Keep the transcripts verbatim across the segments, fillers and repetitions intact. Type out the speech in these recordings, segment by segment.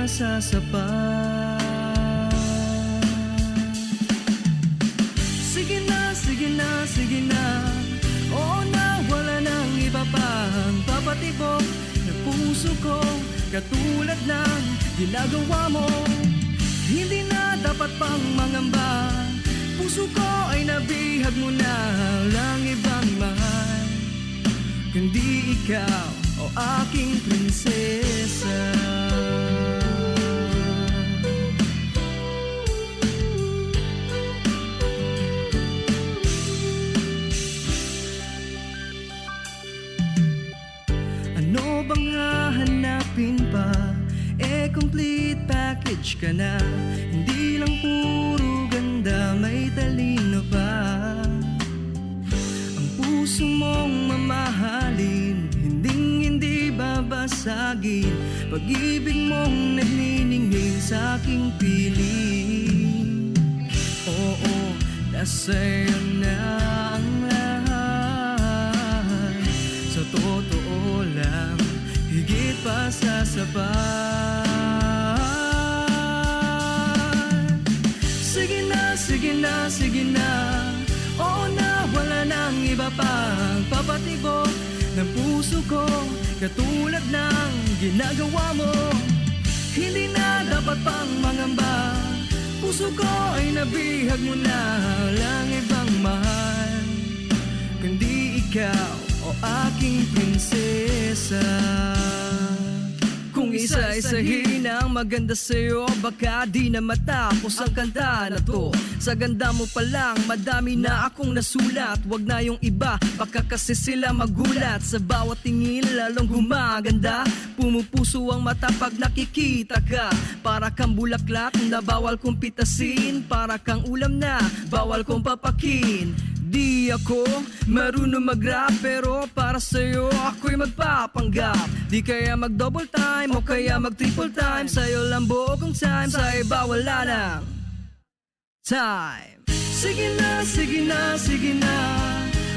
sa sapa. Sige na, sige na, sige na. Oo na, wala nang iba pang papatibok. Ang puso ko, katulad ng ginagawa mo. Hindi na dapat pang mangamba. Puso ko ay nabihag mo na, lang ibang mahal, kundi ikaw, o aking prinsesa. Ano bang hahanapin pa? Eh, complete package ka na. Hindi lang puro ganda, may talino pa. Ang puso mong mamahalin, hinding-hindi babasagin. Pag-ibig mong nagniningning sa aking piling. Oo, nasa'yo na ang lahat. Sa totoo lang, higit pa sa sapat. Sige na, sige na, sige na. Oo na, wala nang iba pang papatibok ng puso ko, katulad ng ginagawa mo. Hindi na dapat pang mangamba. Puso ko ay nabihag mo na, lang ibang mahal, kundi ikaw, o aking prinsesa. Kung isa-isahin ang maganda sa'yo, baka di na matapos ang kanta na to. Sa ganda mo pa lang, madami na akong nasulat. Wag na yung iba, baka kasi sila magulat. Sa bawat tingin, lalong gumaganda. Pumupuso ang mata pag nakikita ka. Para kang bulaklak na bawal kong pitasin. Para kang ulam na bawal kong papakin. Di ako marunong mag-rap, pero para sa'yo ako'y magpapanggap. Di kaya mag-double time o kaya mag-triple time. Sa'yo lang buo kong time, sa iba wala nang time. Sige na, sige na, sige na.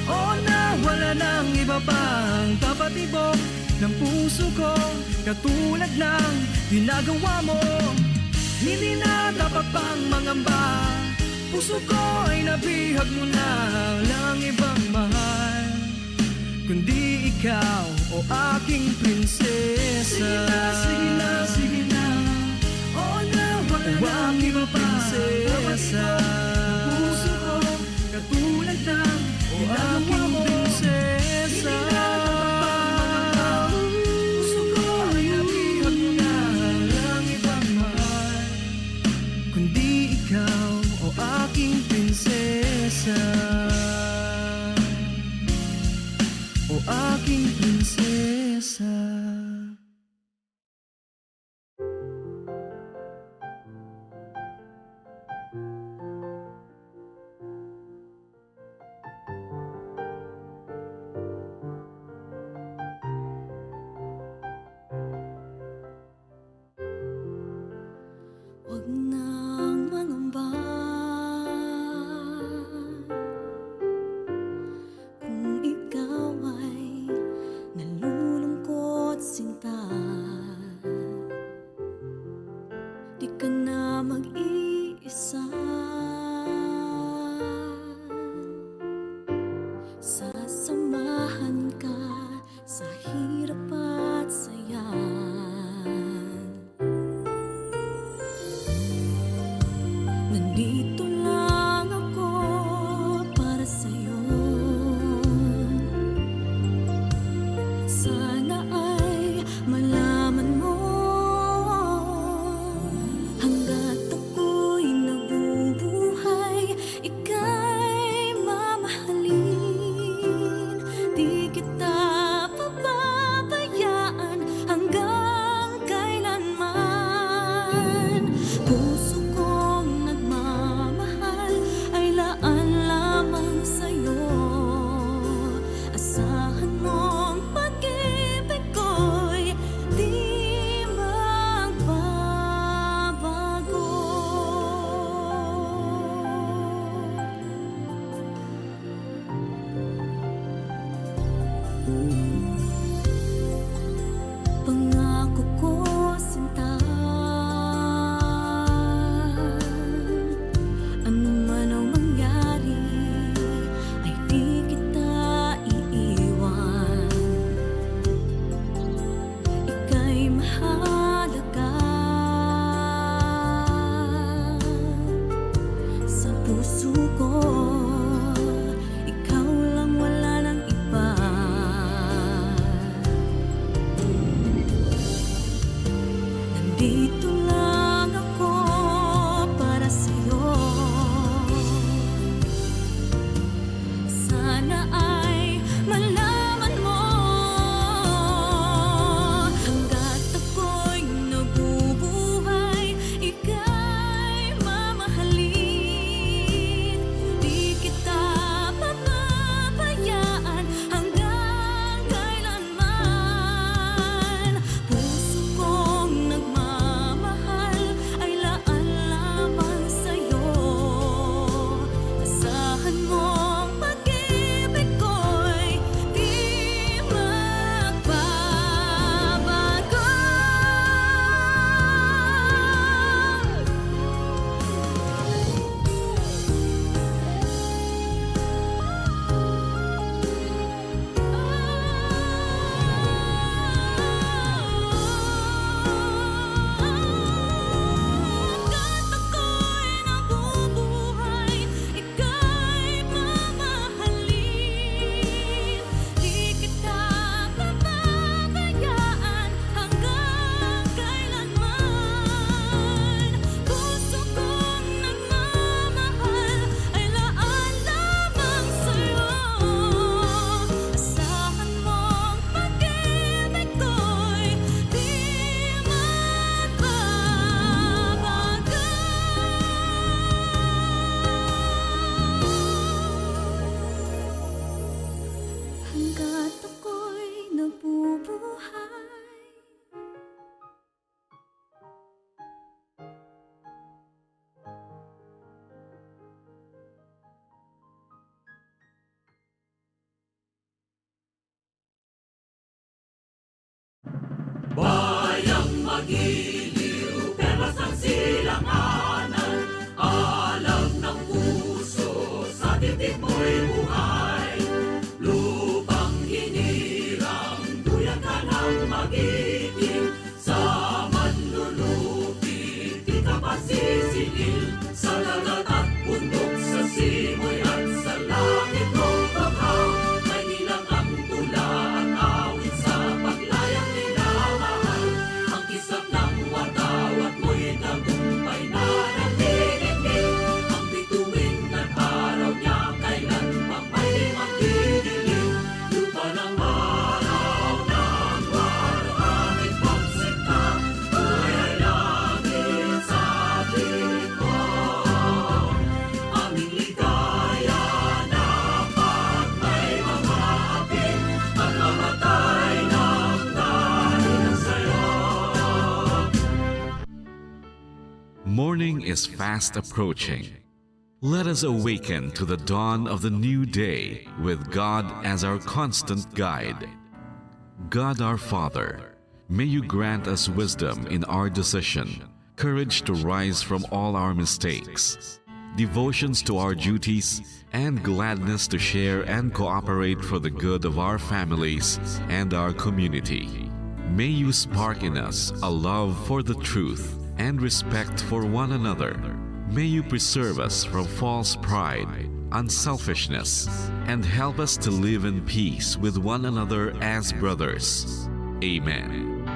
Oo na, wala nang iba pang papatibok ng puso ko, katulad ng ginagawa mo. Hindi na dapat pang mangamba. Puso ko ay nabihag mo na, lang ibang mahal, kundi ikaw, o aking prinsesa. Sige na, sige na, sige na. Oo na, wala na ang iba pa. Prinsesa. Puso ko, katulad ng, o aking prinsesa. Hindi na dapat pang mangamba. Puso ko ay nabihag mo na, lang ibang mahal, kundi ikaw, o aking prinsesa. O aking prinsesa. Wag nang mangamba kung ikaw ay nalulungkot, sinta. Di ka na mag-iisa. Sasamahan ka sa hirap at saya. Nandito lang ako para sa'yo. Sana ay malaman mo, hanggat ako'y nabubuhay, ika'y mamahalin. Di kita pababayaan hanggang kailanman. Puso kong nagmamahal ay laan lamang sa'yo. Asahan mong pag-ibig ko'y di magbabago. Pangako ko, sinta, Hanggat ako'y nabubuhay. Bayang magiliw, perlas ng silanganan, alam ng puso, sa titik mo'y buhay. Lupang hinirang, duyan ka ng magiting, sa manlulupi, di ka pasisingil, sa dagat at bundok, sa simoy at sa langit mong bukhaw. Maynila ang tula at awit sa paglayang minamahal. Ang kisap ng watawat mo'y tagumpay na nagdidikit. Ang bituin at araw niya kailan pang may di magdidilim. Lupa ng araw ng waluhan, ipagsinta, buhay ay langit sa tingin mo. Aming ligaya na pag may mga api, pagmamatay ng dahil sa'yo. Morning is fast approaching. Let us awaken to the dawn of the new day with God as our constant guide. God our Father, may you grant us wisdom in our decision, courage to rise from all our mistakes, devotions to our duties, and gladness to share and cooperate for the good of our families and our community. May you spark in us a love for the truth and respect for one another. May you preserve us from false pride, unselfishness, and help us to live in peace with one another as brothers. Amen.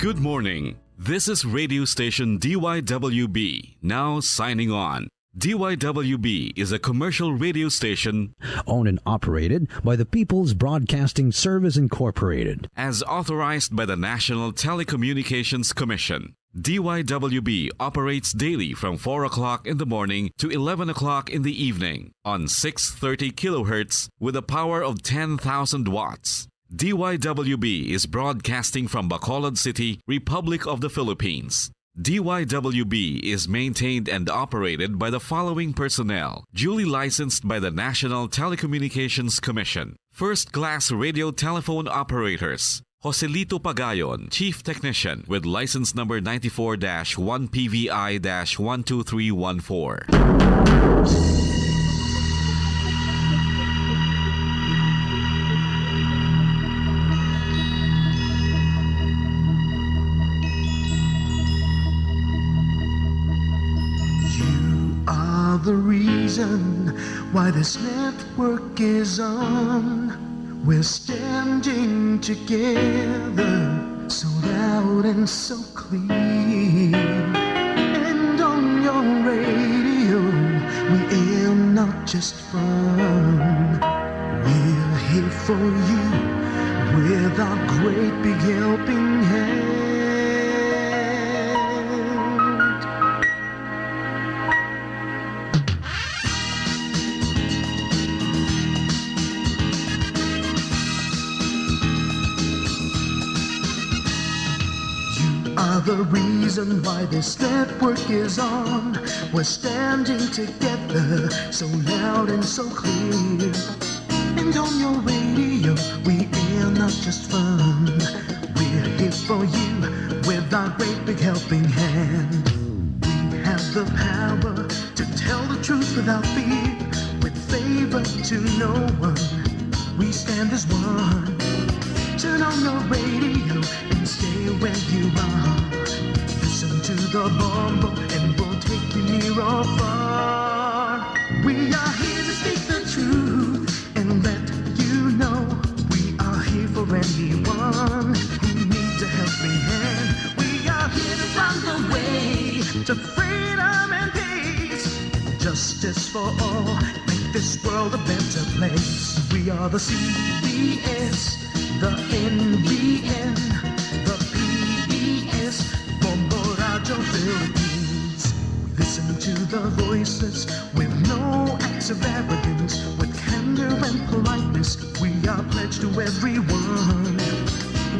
Good morning. This is radio station D Y W B, now signing on. D Y W B is a commercial radio station owned and operated by the People's Broadcasting Service Incorporated. As authorized by the National Telecommunications Commission. D Y W B operates daily from four o'clock in the morning to eleven o'clock in the evening on six thirty kilohertz with a power of ten thousand watts. D Y W B is broadcasting from Bacolod City, Republic of the Philippines. D Y W B is maintained and operated by the following personnel, duly licensed by the National Telecommunications Commission. First class radio telephone operators, Joselito Pagayon, Chief Technician, with license number ninety-four dash one P V I dash one two three one four. You are the reason why this network is on. We're standing together, so loud and so clear. And on your radio, we aim not just fun. We're here for you with our great big helping hand. You are the reason why this network is on. We're standing together, so loud and so clear. And on your radio, we air not just fun. We're here for you with our great big helping hand. We have the power to tell the truth without fear, with favor to no one. We stand as one. Turn on your radio and stay where you are. Listen to the bombo and we'll take you near or far. We are here to speak the truth and let you know we are here for anyone who needs a helping hand. We are here to find the way to freedom and peace, justice for all, make this world a better place. We are the C B S, the N B N, the P B S, Bombo Radio Philippines. Listen to the voices with no acts of arrogance, with candid Honor and politeness, we are pledged to everyone.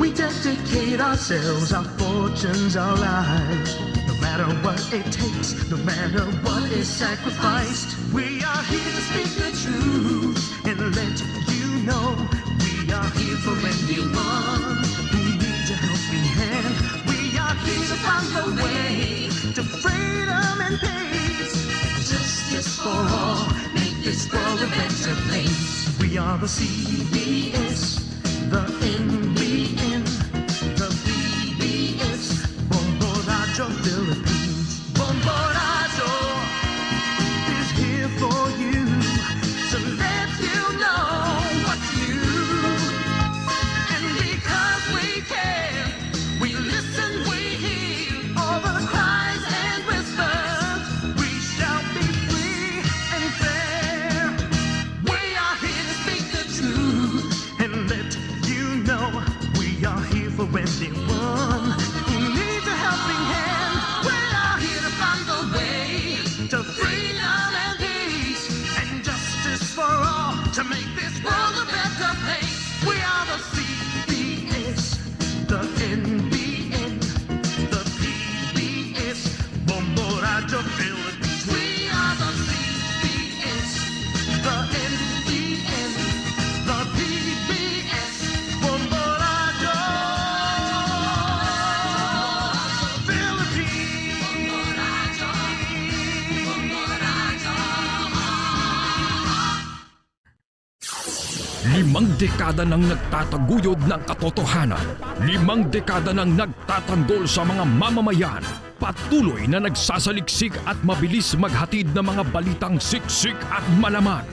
We dedicate ourselves, our fortunes, our lives. No matter what it takes, no matter what is sacrificed, we are here to speak the truth and let you know we are here for anyone who needs a helping hand. We are here to find a way to freedom and peace and justice for all. Make this world a better place. We are the C B S, the N B N, the P B S, Bombo Radyo Philippines. Bombo Radyo is here for you to let you know what's new. And because we care, we listen, we hear all the cries and whispers. We shall be free and fair. We are here to speak the truth and let you know we are here for anyone who needs a helping hand. We are here to find a way to freedom and peace and justice for all to make this world a better place. We are the C B S, the N B N, the P B S, Bombo Radyo Philippines. We are the C B S, the N B N, the P B S, Bombo Radyo Philippines. Limang dekada nang nagtataguyod ng katotohanan. Limang dekada nang nagtatanggol sa mga mamamayan. Patuloy na nagsasaliksik at mabilis maghatid ng mga balitang siksik at malaman.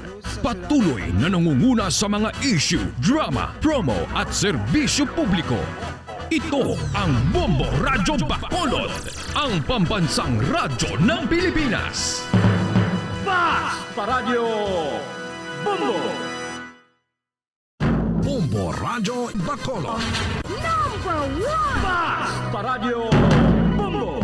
Patuloy na nangunguna sa mga issue, drama, promo at serbisyo publiko. Ito ang Bombo Radyo Bacolod, ang pambansang radyo ng Pilipinas. Basta Radyo Bombo! Bombo Radyo Bacolod. Number one! Basta Radyo Bombo!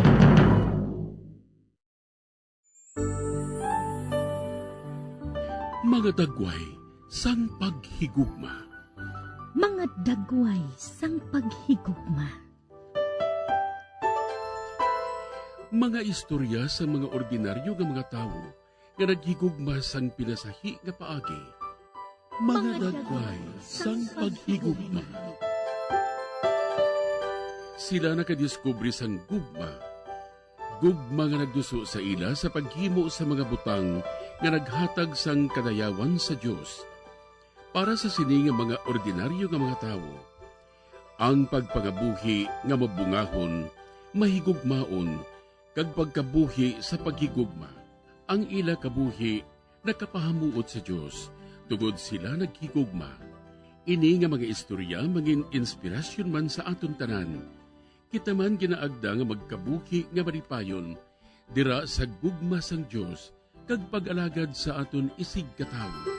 Mga dagway sang paghigugma. Mga dagway sang paghigugma. Mga istorya sang mga ordinaryo nga mga tawo nga naghigugma sang pinasahi nga paagi. Mga dagway sang paghigugma. Sila nakadiskubre sang gugma. Gugma nga nagduso sa ila sa paghimo sa mga butang nga naghatag sang kadayawan sa Dios. Para sa sini nga mga ordinaryo nga mga tawo, ang pagpangabuhi nga mabungahon, mahigugmaon, kag pagkabuhi sa paghigugma. Ang ila kabuhi nakapahamuot sa Dios, tungod sila naghigugma. Ini nga mga istorya mangin-inspirasyon man sa aton tanan. Kita man ginaagda nga magkabuhi nga malipayon dira sa gugma sang Dios kag pag-alagad sa aton isigkatawo.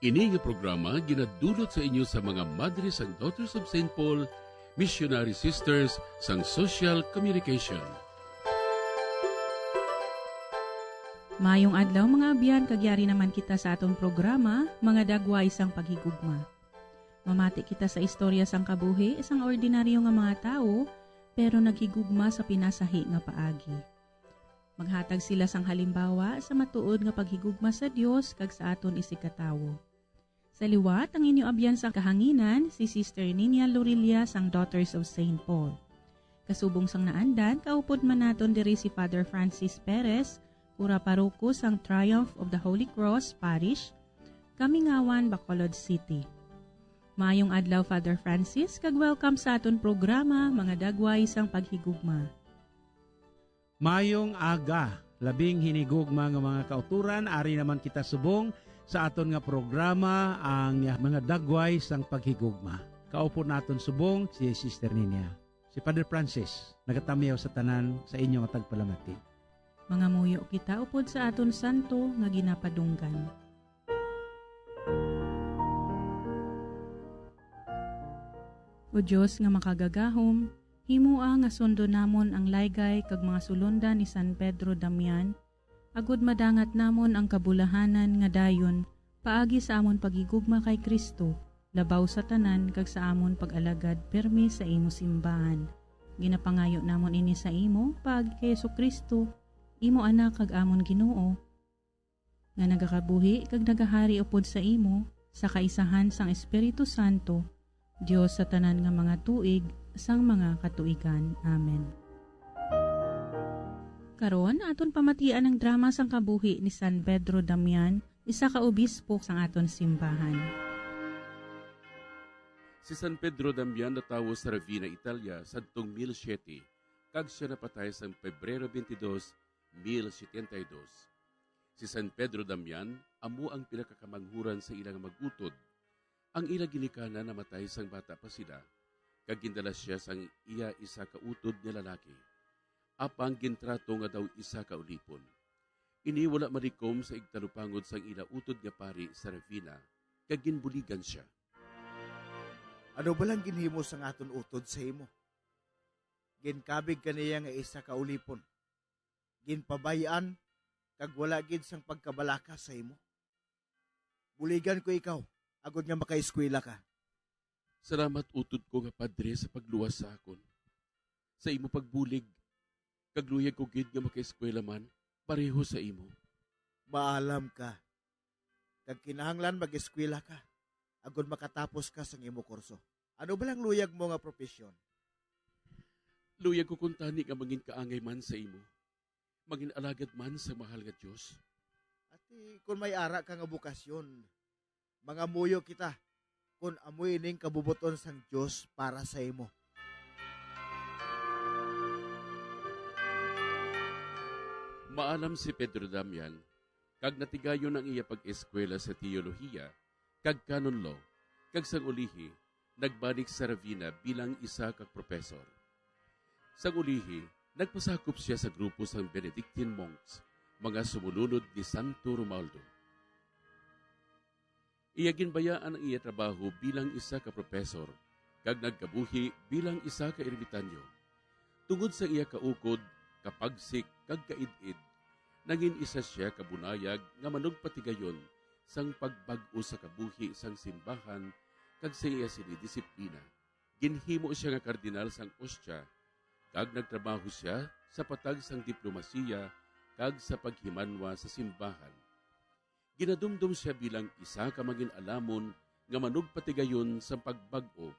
Ini nga programa ginadulot sa inyo sa mga Madre sang Daughters of Saint Paul, Missionary Sisters sang Social Communication. Maayong adlaw, mga abyan, kag yari naman kita sa aton programa, Mga Dagway sang Paghigugma. Mamati kita sa istorya sang kabuhi sang ordinaryo nga mga tawo, pero naghigugma sa pinasahi nga paagi. Maghatag sila sang halimbawa sa matuod nga paghigugma sa Dios kag sa aton isigkatawo. Sa liwat, ang inyo abyan sa kahanginan, si Sister Ninia Lorilla sang Daughters of Saint Paul. Kasubong sang naandan, kaupod man naton diri si Father Francis Perez, kura paroko sang Triumph of the Holy Cross Parish, Kamingawan, Bacolod City. Maayong adlaw, Father Francis, kag welcome sa aton programa, Mga Dagway sang Paghigugma. Mayong aga, labing hinigugma nga mga kauturan, ari naman kita subong sa aton nga programa, ang Mga Dagway sang Paghigugma. Kaupod naton subong si Sister Ninia. Si Father Francis, nagatamyaw sa tanan sa inyo nga tagpalamati. Mangamuyo kita upod sa aton santo nga ginapadunggan. O Dios nga makagagahom, himoa nga sundon namon ang laygay kag mga sulondan ni San Pedro Damian, agod madangat namon ang kabulahanan nga dayon paagi sa amon paghigugma kay Cristo, labaw sa tanan kag sa amon pag-alagad pirme sa imo simbahan. Ginapangayo namon ini sa imo paagi kay Jesu-Cristo, imo Anak kag amon Ginoo, nga nagakabuhi kag nagahari upod sa imo, sa kaisahan sang Espiritu Santo, Dios sa tanan nga mga tuig sang mga katuigan. Amen. Karon, aton pamatian ang drama sang kabuhi ni San Pedro Damian, isa ka obispo sang aton simbahan. Si San Pedro Damian natawo sa Ravenna, Italia, sadtong mil siyete, kag sia napatay sang Pebrero twenty-two, mil setenta y dos. Si San Pedro Damian amo ang pinakakamanghuran sa ila nga mag-utod. Ang ila ginikanan namatay sang bata pa sila, kag gindala sia sang iya isa ka utod nga lalaki. Apang gintrato nga daw isa ka ulipon. Ini wala malikom sa igtalupangod sang ila utod nga pari sa Ravenna, kag ginbuligan sia. Ano bala ang ginhimo sang aton utod sa imo? Ginkabig ka niya nga isa ka ulipon. Ginpabay-an, kag wala gid sang pagkabalaka sa imo. Buligan ko ikaw, agod nga makaeskwela ka. Salamat, utod ko nga padre, sa pagluwas sa akon. Sa imo pagbulig, kag luyag ko gid nga makaeskwela man, pareho sa imo. Maalam ka, kag kinahanglan mag-eskwela ka, agod makatapos ka sang imo kurso. Ano bala ang luyag mo nga propesyon? Luyag ko kuntani nga mangin kaangay man sa imo, mangin alagad man sa mahal nga Dios. Ati, kon may ara ka nga bukasyon, mangamuyo kita kon amo ining kabubot-on sang Dios para sa imo. Maalam si Pedro Damian, kag natigayon ang iya pag-eskwela sa teolohiya kag canon law, kag sang ulihi nagbalik sa Ravenna bilang isa ka professor. Sang ulihi, nagpasakop sia sa grupo sang Benedictine monks, mga sumulunod ni Santo Romualdo. Iya ginbayaan ang iya trabaho bilang isa ka professor, kag nagkabuhi bilang isa ka ermitanyo. Tungod sa iya kaukod, kapagsik, kag kaid-id, nangin isa sia ka bunayag nga manugpatigayon sang pagbag-o sa kabuhi sang simbahan kag sa iya sini disiplina. Ginhimo sia nga kardinal sang Austria, kag nagtrabaho sia sa patag sang diplomasiya kag sa paghimanwa sa simbahan. Ginadumdom sia bilang isa ka mangin-alamon nga manugpatigayon sang pagbag-o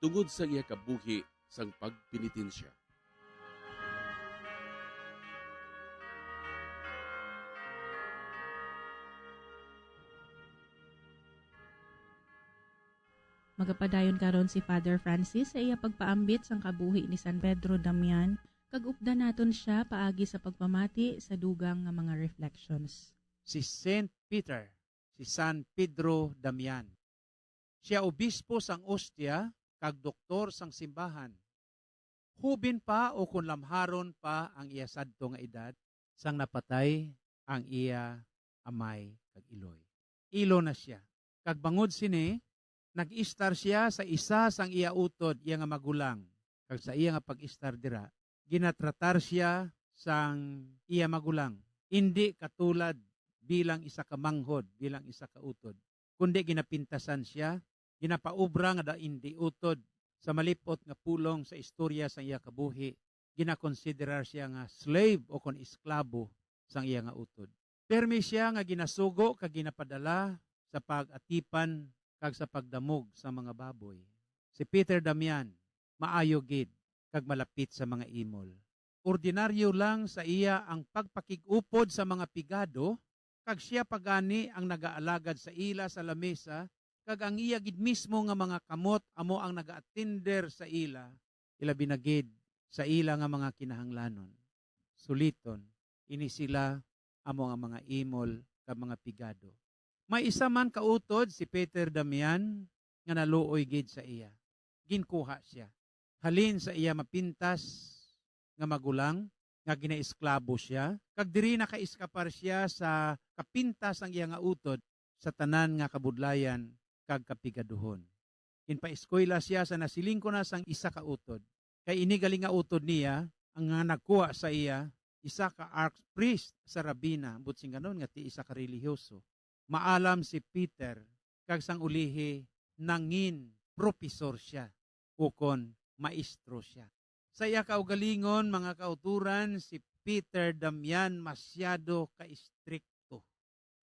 tungod sa iya kabuhi sang pagpenitensya. Magapadayon karon si Father Francis sa iya pagpaambit sang kabuhi ni San Pedro Damian, kag updan naton sia paagi sa pagpamati sa dugang nga mga reflections. Si Saint Peter, si San Pedro Damian. Sia obispo sang Ostia kag doktor sang simbahan. Hubin pa o kon lamharon pa ang iya sadto nga edad, sang napatay ang iya amay kag iloy. Ilo na sia. Kag bangod sini, nag-istar sia sa isa sang iya utod, iya nga magulang, kag sa iya nga pag-istar dira, ginatratar sia sang iya magulang, indi katulad bilang isa ka manghod, bilang isa ka utod, kundi ginapintasan sia, ginapaobra nga daw indi utod. Sa malip-ot nga pulong sa istorya sang iya kabuhi, ginakonsiderar sia nga slave o kon esklabo sang iya nga utod. Pirmi sia nga ginasugo kag ginapadala sa pag-atipan kag sa pagdamog sa mga baboy. Si Peter Damian, maayo gid kag malapit sa mga imol. Ordinaryo lang sa iya ang pagpakig-upod sa mga pigado, kag sia pa gani ang nagaalagad sa ila sa lamesa, kag ang iya gid mismo nga mga kamot amo ang nagaatender sa ila, ilabi na gid sa ila nga mga kinahanglanon. Suliton, ini sila amo nga mga imol kag mga pigado. May isa man ka utod, si Peter Damian, nga naluoy gid sa iya. Ginkuha sia. Halin sa iya mapintas nga magulang, nga ginaesklabo sia, kag diri nakaiskapar sia sa kapintas sang iya nga utod sa tanan nga kabudlayan kag kapigaduhon. Ginpaeskwela sia sa nasiling ko na sang isa ka utod, kay ini gali nga utod niya ang nga nagkuha sa iya isa ka archpriest sa Rabina, ambot sing ganon nga ti isa ka relihiyoso. Maalam si Peter, kag sang ulihi nangin propesor sia, ukon maestro sia. Sa iya kaugalingon, mga kauturan, si Peter Damian masyado ka istrikto,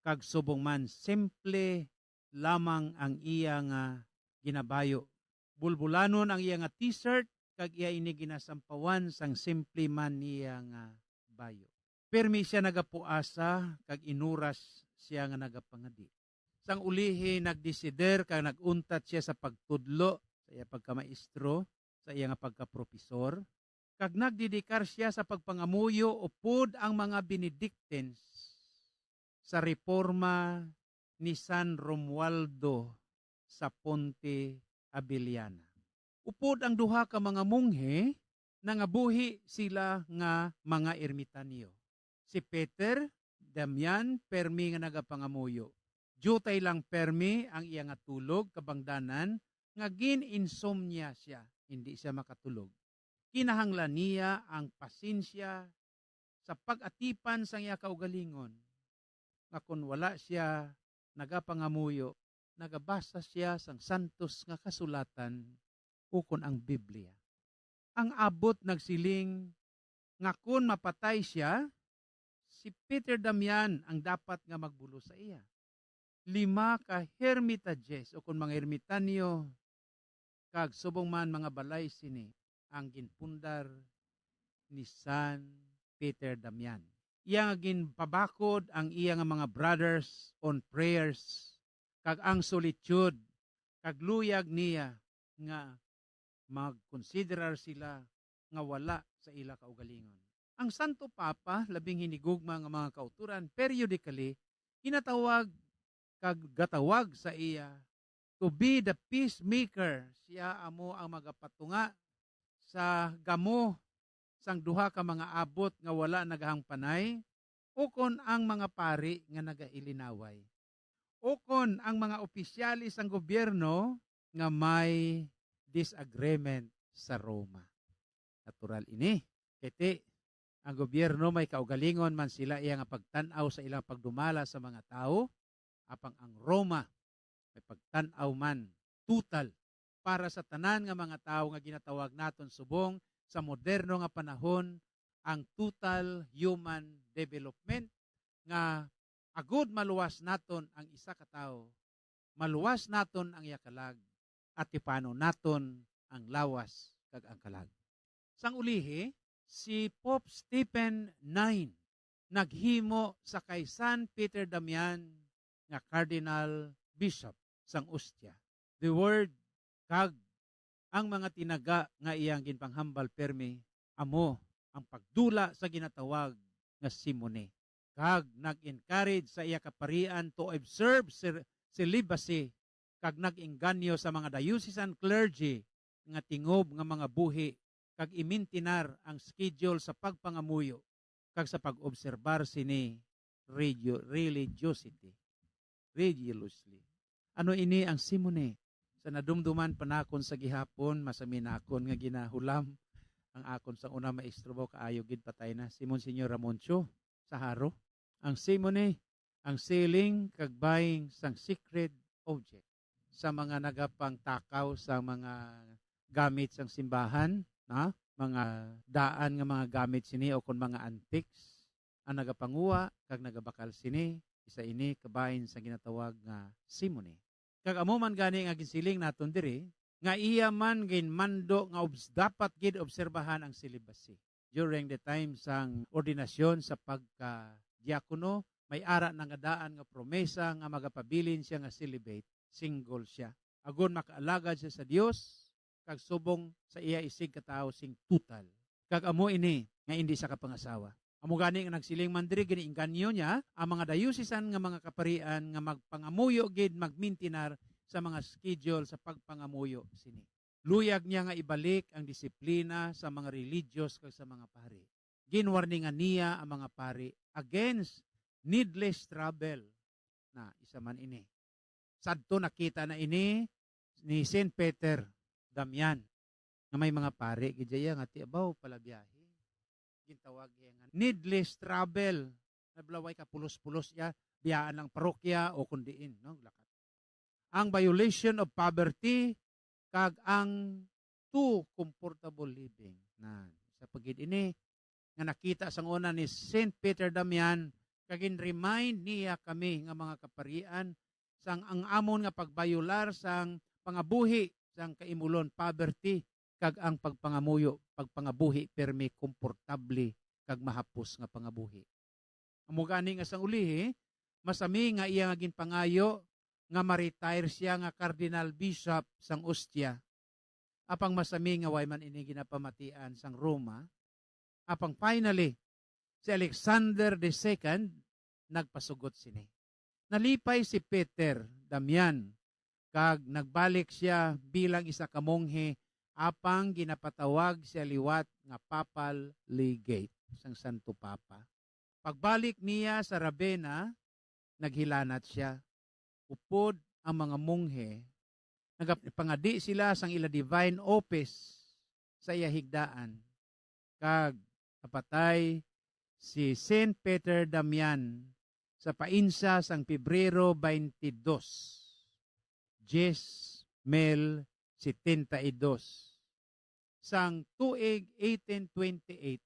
kag subong man simple lamang ang iya nga ginabayo. Bulbulanon ang iya nga t-shirt, kag iya ini ginasampawan sang simple man niya nga bayo. Pirmi sia nagapuasa, kag inuras sia nga nagapangadi. Sang ulihi nagdesider kag nag-untat sia sa pagtudlo sa iya pagkamaestro, sa iya nga pagkapropisor, kag nagdedikar sia sa pagpangamuyo upod ang mga Benedictines sa reforma ni San Romualdo sa Ponte Avellana. Upod ang duha ka mga monghe, nangabuhi sila nga mga ermitanyo. Si Peter Damian permi nga nagapangamuyo. Diutay lang permi ang iya nga tulog, kabangdanan nga gin-insomnia sia, hindi sia makatulog. Kinahanglan niya ang pasensya sa pag-atipan sang iya kaugalingon, nga kon wala sia nagapangamuyo, nagabasa sia sang santos nga kasulatan ukon ang Biblia. Ang abot nagsiling nga kon mapatay sia, si Peter Damian ang dapat nga magbulos sa iya. Lima ka hermitages, ukon mga ermitanyo, kag subong man mga balay sini ang ginpundar ni San Peter Damian. Iya nga ginpabakod ang iya nga mga brothers on prayers kag ang solitude, kag luyag niya nga magkonsiderar sila nga wala sa ila kaugalingon. Ang Santo Papa, labing hinigugma nga mga kauturan, periodically ginatawag kag gatawag sa iya to be the peacemaker. Siya amo ang magapatunga sa gamo sang duha ka mga abot nga wala nagahangpanay, ukon ang mga pari nga nagailinaway, ukon ang mga opisyales sang gobyerno nga may disagreement sa Roma. Natural ini. Kay ti, ang gobyerno may kaugalingon man sila iya nga pagtan-aw sa ilang pagdumala sa mga tawo, apang ang Roma may pagtan-aw man tutal para sa tanan nga mga tawo nga ginatawag naton subong sa moderno nga panahon ang total human development, nga agud maluwas naton ang isa ka tawo, maluwas naton ang iya kalag, atipanon naton ang lawas kag ang kalag. Sang ulihi, si Pope Stephen nine naghimo sa kay San Peter Damian nga Cardinal Bishop sang Ostia. The word kag ang mga tinaga nga iyang ginpanghambal permi amo ang pagdula sa ginatawag nga simony, kag nag-encourage sa iya kaparian to observe cel-, celibacy, kag nag-engganyo sa mga diocesan clergy nga tingob nga mga buhi kag imintinar ang schedule sa pagpangamuyo kag sa pag-obserbar sini regio-, religiosity, religiously. Ano ini ang simony? Sa nadumduman pa nakon sa gihapon, masami nakon nga ginahulam ang akon sang una maestro, ba, kaayo gid, patay na, si Monsignor Ramoncho sa Jaro. Ang simony, ang selling kag buying sang sacred object, sa mga nagapangtakaw sa mga gamit sang simbahan, na mga daan nga mga gamit sini o kon mga antiques, ang nagapanguha kag nagabakal sini, isa ini kabahin sa ginatawag nga simony. Kag amo man gani nga ginsiling naton diri, nga iya man ginmando nga obs-, dapat gid obserbahan ang celibacy. During the time sang ordinasyon sa pagka-diakono, may ara na nga daan nga promesa nga magapabilin sia nga celibate, single sia, agod makaalagad sia sa Dios kag subong sa iya isig katawo sing tutal. Kag amo ini nga indi sia kapangasawa. Amo gani nga nagsiling man diri, ginaengganyo niya ang mga diocesan nga mga kaparian nga magpangamuyo gid, magmintinar sa mga schedule sa pagpangamuyo sini. Luyag niya nga ibalik ang disiplina sa mga religious kag sa mga pari. Ginwarningan niya ang mga pari against needless trouble. Na, isa man ini. Sadto nakita na ini ni Saint Peter Damian, nga may mga pari gid iya nga ti abaw palabiyahe. gintawag iya nga needless travel. Nablaway ka pulos-pulos iya, biyaan lang parokya o kun diin, no? Lakat. Ang violation of poverty kag ang too comfortable living. Na, sa pagid ini nga nakita sang una ni Saint Peter Damian, kag gin-remind niya kami nga mga kaparian sang ang amon nga pagbayular sang pangabuhi sang kaimulon, poverty, kag ang pagpangamuyo, pagpangabuhi pirmi, komportable, kag mahapos nga pangabuhi. Amo gani nga sang ulihi, masami nga iya nga ginpangayo nga ma-retire siya nga Cardinal Bishop sang Ostia. Apang masami nga way man ini ginapamatian sang Roma. Apang finally, si Alexander the Second nagpasugot sini. Nalipay si Peter Damian kag nagbalik sia bilang isa ka monghe, apang ginapatawag sia liwat nga papal legate sang Santo Papa. Pagbalik niya sa Ravenna, naghilanat sia. Upod ang mga monghe, nagapangadi sila sang ila divine office sa iya higdaan, kag napatay si Saint Peter Damian sa painsa sang Pebrero twenty-two, diyes mil setenta y dos. Sang tuig eighteen twenty-eight,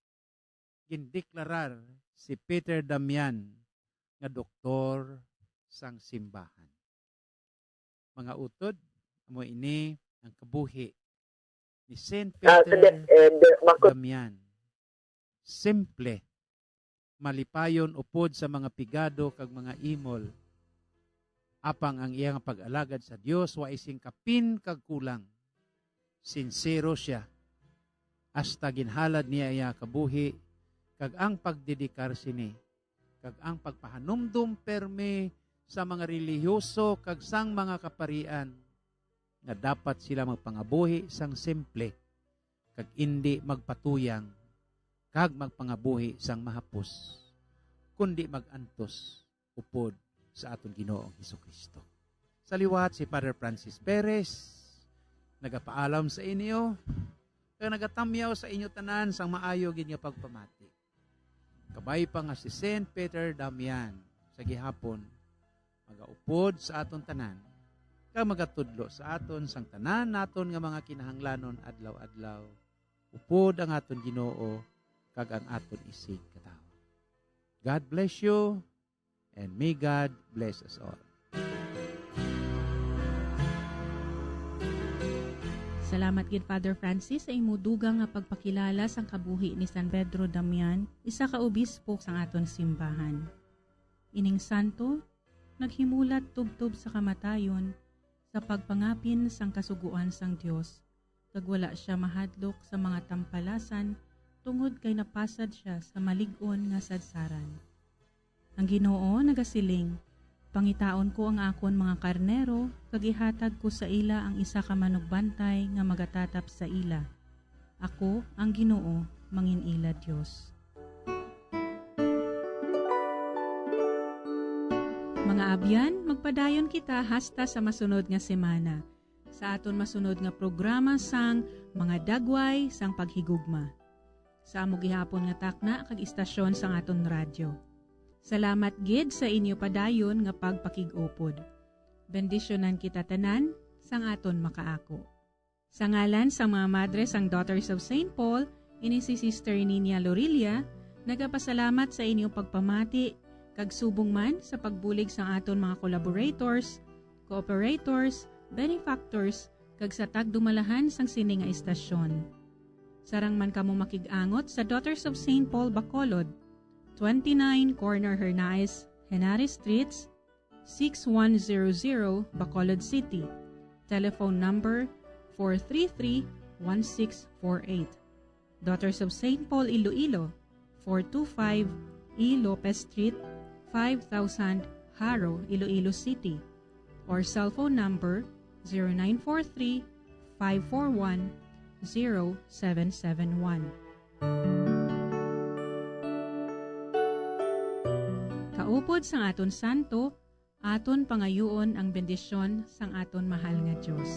gindeklarar si Peter Damian nga doktor sang simbahan. Mga utod, amo ini ang kabuhi ni Saint Ah, Peter sige, and, uh, mako- Damian. Simple, malipayon upod sa mga pigado kag mga imol. Apang ang iya nga pag-alagad sa Dios wa sing kapin kag kulang. Sinsero sia, hasta ginhalad niya iya kabuhi kag ang pagdedikar sini, kag ang pagpahanumdom permi sa mga relihiyoso kag sang mga kaparian nga dapat sila magpangabuhi sang simple, kag indi magpatuyang kag magpangabuhi sang mahapos, kundi mag-antos upod sa aton Ginoong Jesu-Cristo. Sa liwat, si Father Francis Perez nagapaalam sa inyo, kag nagatamyaw sa inyo tanan sang maayo gid nga pagpamati. Kabay pa nga si Saint Peter Damian sa gihapon, magaupod sa aton tanan, kag magatudlo sa aton sang tanan naton nga mga kinahanglanon adlaw-adlaw. Upod ang aton Ginoo kag ang aton isigkatawo. God bless you, and may God bless us all. Salamat gid, Father Francis, sa imo dugang nga pagpakilala sang kabuhi ni San Pedro Damian, isa ka obispo sang aton simbahan. Ining santo naghimulat tubtob sa kamatayon sa pagpangapin sang Kasugoan sang Dios, kag wala sia mahadlok sa mga tampalasan, tungod kay napasad sia sa malig-on nga sadsaran. Ang Ginoo nagasiling, "Pangitaon ko ang akon mga karnero, kag ihatag ko sa ila ang isa ka manugbantay nga magatatap sa ila. Ako, ang Ginoo, mangin-ila Dios." Mga abyan, magpadayon kita hasta sa masunod nga semana, sa aton masunod nga programa sang Mga Dagway sang Paghigugma, sa amo gihapon nga takna kag istasyon sang aton radyo. Salamat gid sa inyo padayon nga pagpakig-upod. Bendisyonan kita tanan sang aton makaako. Sa ngalan sang mga madre sang Daughters of Saint Paul, ini si Sister Nina Lorilla, nagapasalamat sa inyong pagpamati, kag subong man sa pagbulig sang aton mga collaborators, cooperators, benefactors, kag sa tagdumalahan sang sini nga istasyon. Sarang man kamo makig-angot sa Daughters of Saint Paul Bacolod, twenty-nine Corner Hernaez, Henares Streets, six one zero zero, Bacolod City. Telephone number four three three, one six four eight. Daughters of Saint Paul Iloilo, four two five E Lopez Street, five thousand, Jaro, Iloilo City. Or cellphone number zero nine four three, five four one, zero seven seven one. Kaupod sang aton santo, aton pangayuon ang bendisyon sang aton mahal nga Dios.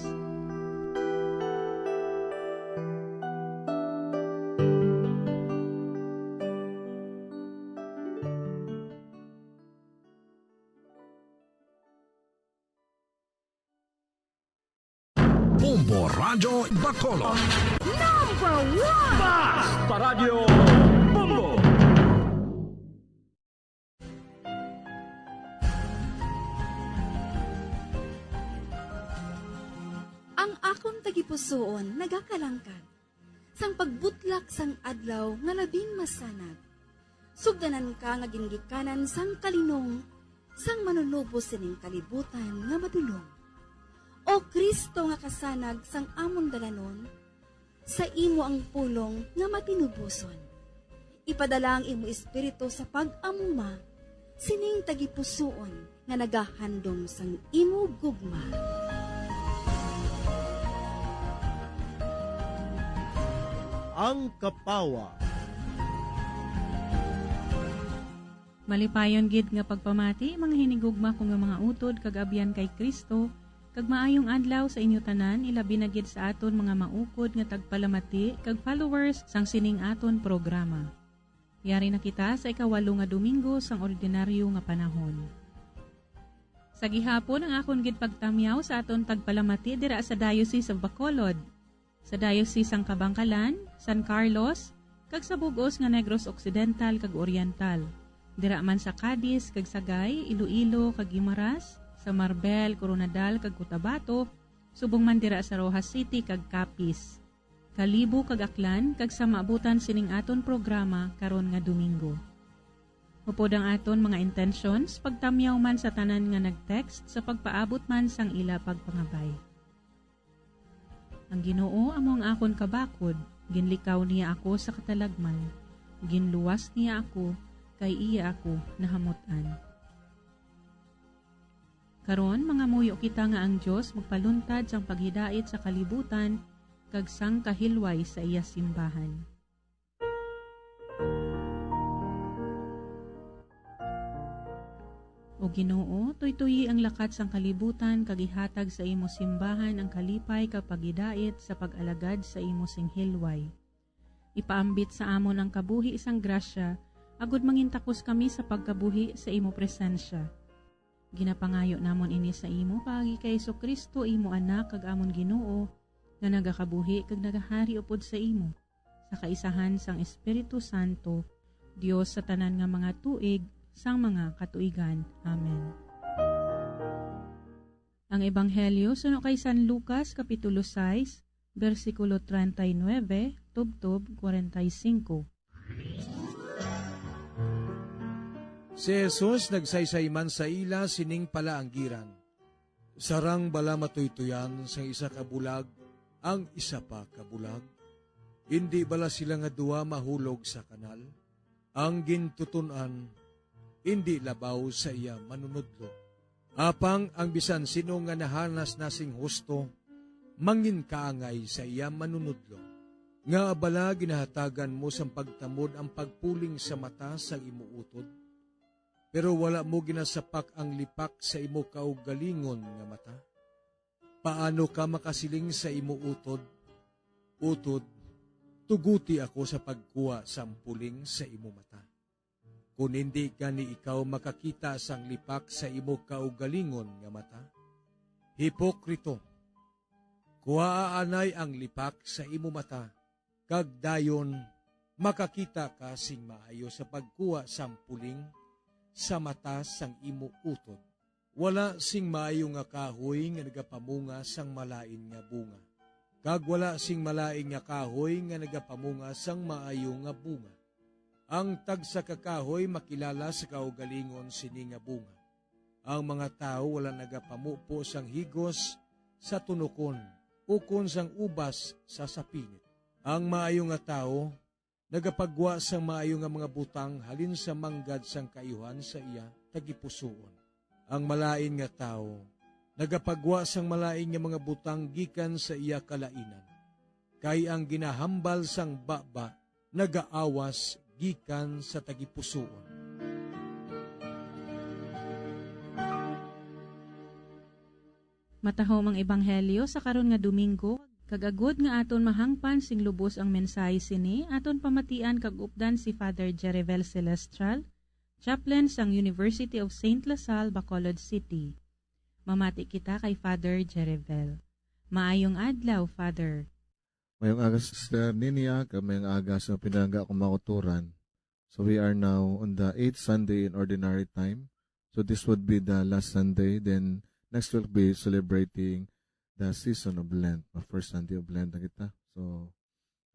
Bombo Radyo Bacolod. Number one! Basta Radyo Bombo! Ang akon tagipusoon nagakalangkag sang pagbutlak sang adlaw nga labing masanag. Sugdanan ka nga gingikanan sang kalinong sang Manunubos sining kalibutan nga madulom. O Cristo nga kasanag sang amon dalanon, sa imo ang pulong nga matinuboson. Ipadala ang imo Espiritu sa pag-amuma sining tagipusoon nga nagahandom sang imo gugma. Ang Kapawa. Malipayon gid nga pagpamati, mga hinigugma ko nga mga utod kag abyan kay Cristo, kag maayong adlaw sa inyo tanan, ilabi na gid sa aton mga maukod nga tagpalamati kag followers sang sining aton programa. Yari na kita sa ikawalo nga Domingo sang ordinaryo nga panahon. Sa gihapon, ang akon gid pagtamyaw sa aton tagpalamati dira sa Diocese of Bacolod, sa Diocese sang Kabankalan, San Carlos, kag sa bug-os nga Negros Occidental kag Oriental, dira man sa Cadiz kag Sagay, Iloilo kag Guimaras, sa Marbel, Koronadal kag Cotabato, subong man dira sa Roxas City kag Capiz, Kalibo kag Aklan, kag sa maabutan sining aton programa karon nga Domingo. Upod ang aton mga intentions, pagtamyaw man sa tanan nga nag-text, sa pagpaabot man sang ila pagpangabay. Ang Ginoo amo ang akon kabakod, ginlikaw niya ako sa katalagman, ginluwas niya ako, kay iya ako nahamut-an. Karon, mangamuyo kita nga ang Dios magpaluntad sang paghidait sa kalibutan kag sang kahilway sa iya simbahan. O Ginoo, tuytoyi ang lakat sang kalibutan kag ihatag sa imo simbahan ang kalipay kag paghidait sa pag-alagad sa imo sing hilway. Ipaambit sa amon ang kabuhi sang grasya, agod mangintakos kami sa pagkabuhi sa imo presensya. Ginapangayo namon ini sa imo paagi kay Jesu-Cristo, imo Anak kag amon Ginoo, nga nagakabuhi kag nagahari upod sa imo, sa kaisahan sang Espiritu Santo, Dios sa tanan nga mga tuig sang mga katuigan. Amen. Ang Ebanghelyo suno kay San Lucas, Kapitulo sais, bersikulo treinta y nueve tubtob kwarenta y cinco. Si Jesus nagsaysay man sa ila sining palaanggiran, "Sarang bala matuytoyan sang isa ka bulag ang isa pa ka bulag? Indi bala sila nga duha mahulog sa kanal? Ang gintutun-an indi labaw sa iya manunodlo. Apang ang bisan sin-o nga nahanas na sing husto, manginkaangay sa iya manunodlo. Ngaa bala ginahatagan mo sang pagtamod ang pagpuling sa mata sang imo utod, pero wala mo ginasapak ang lipak sa imo kaugalingon nga mata? Paano ka makasiling sa imo utod, 'Utod, tuguti ako sa pagkuha sang puling sa imo mata,' kon indi gani ikaw makakita sang lipak sa imo kaugalingon nga mata? Hipokrito! Kuhaa anay ang lipak sa imo mata, kag dayon makakita ka sing maayo sa pagkuha sang puling sa mata sang imo utod. Wala sing maayo nga kahoy nga nagapamunga sang malain nga bunga, kag wala sing malain nga kahoy nga nagapamunga sang maayo nga bunga. Ang tagsa ka kahoy makilala sa kaugalingon sini nga bunga. Ang mga tawo wala nagapamupo sang higos sa tunokon, ukon sang ubas sa sapinit. Ang maayo nga tawo nagapagwa sang maayo nga mga butang halin sa manggad sang kaayuhan sa iya tagipusoon. Ang malain nga tawo nagapagwa sang malain nga mga butang gikan sa iya kalainan, kay ang ginahambal sang baba nagaawas gikan sa tagipusoon. Matahom ang ebanghelyo sa karon nga Domingo, kag agod nga aton mahangpan sing lubos ang mensahe sini, aton pamatian kag updan si Father Jerivel Celestial, chaplain sang University of Saint La Salle, Bacolod City. Mamati kita kay Father Jerivel. Maayong adlaw, Father. Mayong aga, Sister Ninia, kag mayong aga sa pinalangga akong mga kauturan. So we are now on the eighth Sunday in Ordinary Time. So this would be the last Sunday. Then next week we'll be celebrating the season of Lent. The first Sunday of Lent na kita. So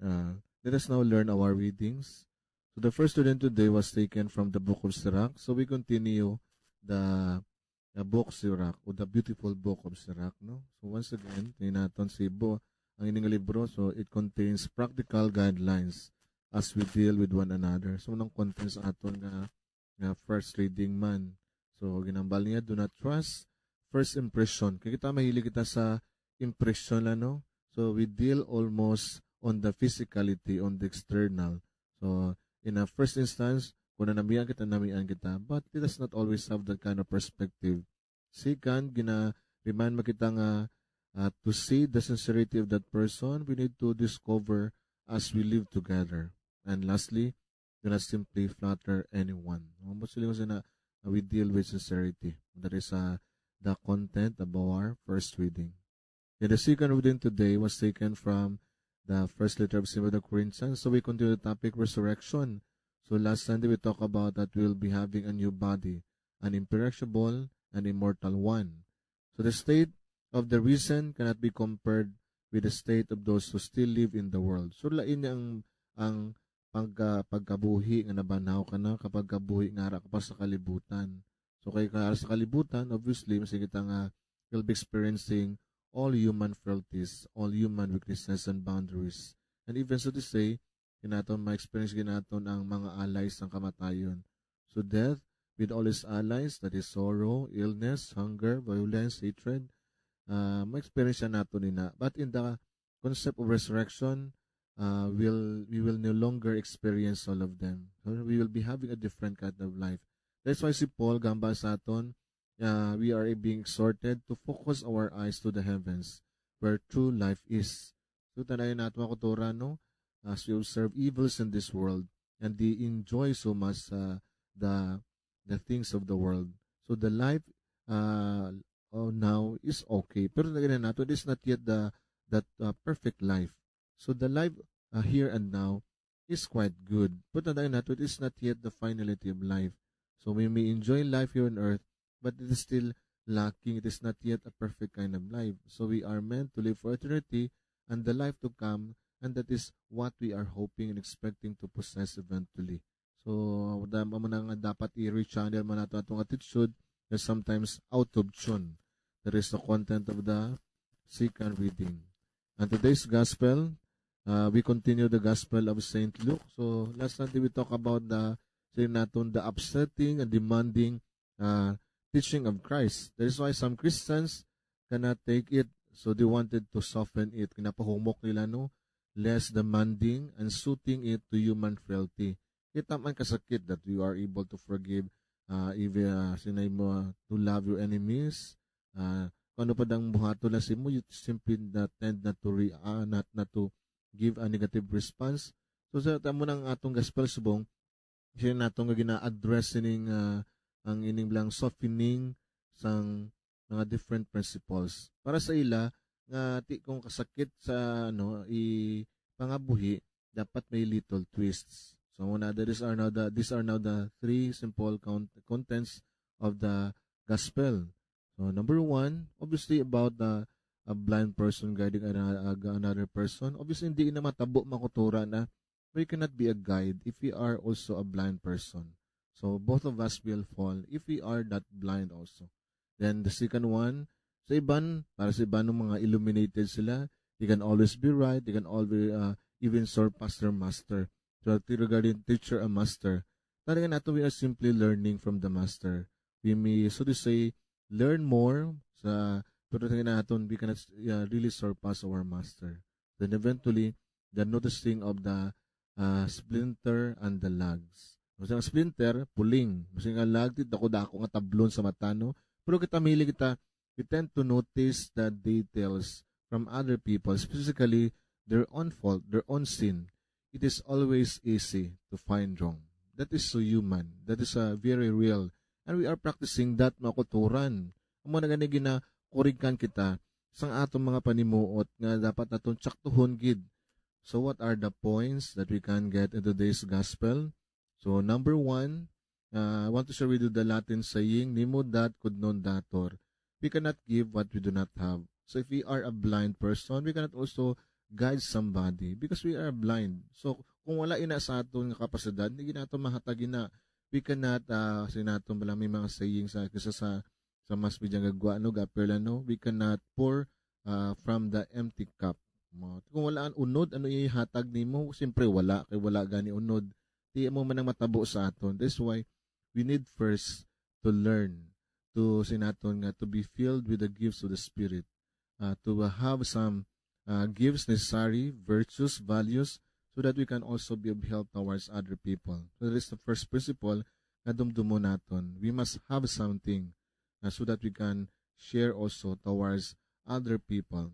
uh, let us now learn our readings. So the first reading today was taken from the book of Sirach. So we continue the, the book Sirach, or the beautiful book of Sirach, no? So once again, tingnan naton si bo ang ining libro. So it contains practical guidelines as we deal with one another. So nang content sa aton nga, nga first reading man. So ginambal niya, do not trust first impression. Kay kita, mahilig kita sa impression, ano? So we deal almost on the physicality, on the external. So in a first instance, kung nanamian kita, namian kita. But let us not always have that kind of perspective. Second, gina-remind mo kita nga uh, to see the sincerity of that person, we need to discover as we live together. And lastly, do not simply flatter anyone. Ang mas silingon sa na, uh, we deal with sincerity. That is uh, the content of our first reading. And the second reading today was taken from the first letter of Saint Paul to the Corinthians. So we continue the topic resurrection. So last Sunday we talked about that we'll be having a new body, an imperishable and immortal one. So the state of the risen cannot be compared with the state of those who still live in the world. So lain niya ang, ang pagka, pagkabuhi nga nabanhaw ka na, kapag kabuhi nga ara ka pa sa kalibutan. So kay ka ara sa kalibutan, obviously, masig kita nga you'll be experiencing all human frailties, all human weaknesses and boundaries. And even so to say, ginaton ma-experience ginaton ang mga alay sang kamatayon. So death, with all its allies, that is sorrow, illness, hunger, violence, hatred, uh, ma-experience naton ina. But in the concept of resurrection, uh, will we will no longer experience all of them. So we will be having a different kind of life. That's why si Paul gamba sa aton, uh, we are being exhorted to focus our eyes to the heavens, where true life is. So tanayon nato mga kauturan, no? As we observe evils in this world and they enjoy so much uh, the the things of the world. So the life uh, oh, now is okay. Pero nagana nato, it is not yet the that uh, perfect life. So the life uh, here and now is quite good. But nagana nato, it is not yet the finality of life. So we may enjoy life here on earth, but it is still lacking. It is not yet a perfect kind of life. So we are meant to live for eternity and the life to come, and that is what we are hoping and expecting to possess eventually. So, da-, amo na nga dapat i-rechannel man nato atong attitude na sometimes out of tune. That is the content of the second reading. And today's gospel, uh, we continue the gospel of Saint Luke. So, last Sunday we talk about the, say naton, the upsetting and demanding uh, teaching of Christ. That is why some Christians cannot take it, so they wanted to soften it. Kinapahumok nila, no? Less demanding and suiting it to human frailty. Kita man kasakit that you are able to forgive, uh, even uh, sinay mo uh, to love your enemies. Uh, kung ano pa dang buhaton na si mo, you simply not tend not to re, uh, not, not to give a negative response. So sa tamo ng atong gospel subong, siya nato nga gina-address sining ah, ang ining lang softening sang mga different principles. Para sa ila nga ti kung kasakit sa ano i pangabuhi, dapat may little twists. So muna, that is are now the these are now the three simple count, contents of the gospel. So number one, obviously about the a blind person guiding an, another person. Obviously, hindi na matabo makutura na we cannot be a guide if we are also a blind person. So both of us will fall if we are that blind also. Then the second one, sa iban, para sa iban ng mga illuminated sila, they can always be right, they can always uh, even surpass their master. So regarding teacher and master, talaga nato we are simply learning from the master. We may, so to say, learn more sa pero naton we cannot uh, really surpass our master. Then eventually, the noticing of the uh, splinter and the lags. Kasi ang splinter, puling. Kasi nga lag, ti dako-dako nga tablon sa mata, no? Pero kita mili kita, we tend to notice the details from other people, specifically their own fault, their own sin. It is always easy to find wrong. That is so human. That is uh, very real. And we are practicing that, mga kulturan. Amo na gani ginakurigan kita sang atong mga panimuot nga dapat naton tsaktuhon gid. So what are the points that we can get in today's gospel? So number one, uh, I want to share with you the Latin saying, "Nemo dat quod non datur." We cannot give what we do not have. So if we are a blind person, we cannot also guide somebody because we are blind. So kung wala ina sa aton nga kapasidad, hindi nato mahatag ina. We cannot, uh, sinaton bala may mga saying sa kisa sa sa mas media nga gwa, no, gapir lang, no? We cannot pour, uh, from the empty cup. Mo, kung wala ang unod, ano ihatag nimo? Siyempre, wala. Kay wala gani unod. Di mo man ang matabo sa aton. That's why we need first to learn to sinaton nga to be filled with the gifts of the Spirit, uh, to have some, uh, gifts necessary, virtues, values, so that we can also be of help towards other people. So that is the first principle nga dumdumon naton. We must have something, uh, so that we can share also towards other people.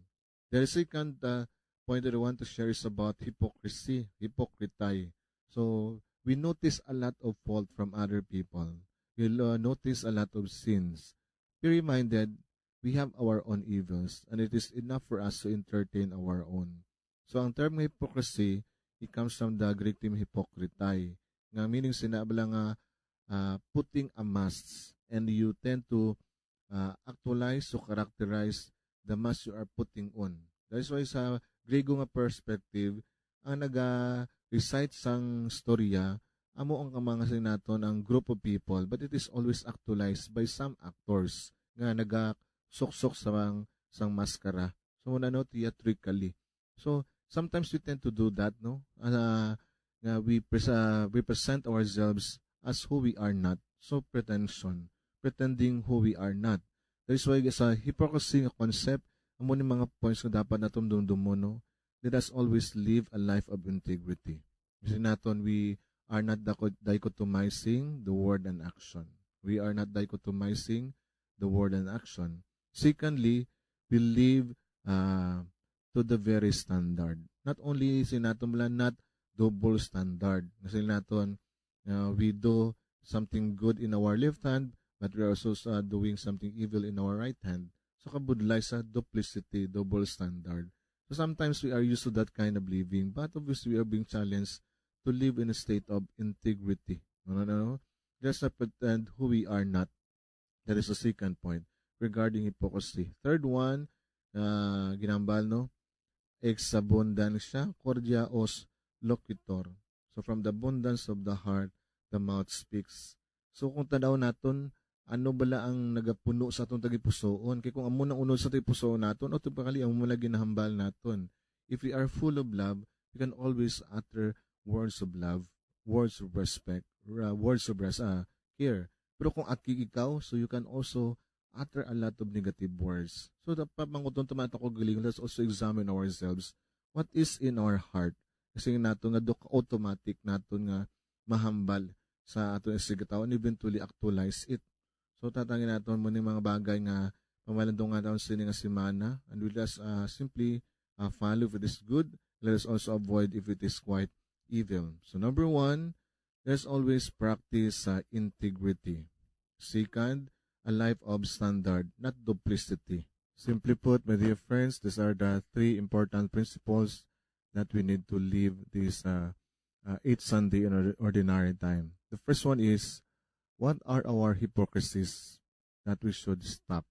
The second, uh, point that I want to share is about hypocrisy, hypocrisy. So we notice a lot of fault from other people. We, uh, notice a lot of sins. Be reminded, we have our own evils, and it is enough for us to entertain our own. So ang term nga hypocrisy, it comes from the Greek term hypokrite, nga meaning sina bala nga, uh, putting a mask, and you tend to, uh, actualize or characterize the mask you are putting on. That is why sa Griego nga perspective, ang naga-recite sang storya, amo ang mga sinaton ang group of people, but it is always actualized by some actors nga nagasuksok sa mang-, sang maskara. So, muna, no, theatrically. So, sometimes we tend to do that, no? Ah, nga we pres-, ah, we present ourselves as who we are not. So, pretension, pretending who we are not. That is why sa hypocrisy nga concept, amo ni mga points nga dapat naton dumdumon, no? Let us always live a life of integrity. Kasi naton, we are not dico-, dichotomizing the word and action. We are not dichotomizing the word and action. Secondly, we live, uh, to the very standard. Not only sinaton lang, not double standard. Kasi naton, uh, we do something good in our left hand, but we are also, uh, doing something evil in our right hand. So, kabudlay sa duplicity, double standard. So, sometimes we are used to that kind of living, but obviously we are being challenged to live in a state of integrity. No, no, no, no. Let's not pretend who we are not. That is the second point regarding hypocrisy. Third one, uh, ginambal, no? Ex abundancia, cordia os loquitur. So from the abundance of the heart, the mouth speaks. So kung tanaw naton, ano bala ang nagapuno sa atong tagipusoon? Kay kung amo nang unod sa tagipusoon naton, automatically amo man lagi nahambal naton. If we are full of love, we can always utter words of love, words of respect, ra-, words of res-, ah, care. Pero kung aki ikaw, so you can also utter a lot of negative words. So dapat manguton ta man ato kaugalingon, let's also examine ourselves. What is in our heart? Kasi nato nga dok automatic naton nga mahambal sa aton isigkatawo and eventually actualize it. So tatangin naton mo ni mga bagay nga pamalandungan naton sini nga semana, and we just, uh, simply, uh, follow if it is good. Let us also avoid if it is quite evil. So number one, let's always practice, uh, integrity. Second, a life of standard, not duplicity. Simply put, my dear friends, these are the three important principles that we need to live this, uh, uh, each Sunday in our ordinary time. The first one is, what are our hypocrisies that we should stop?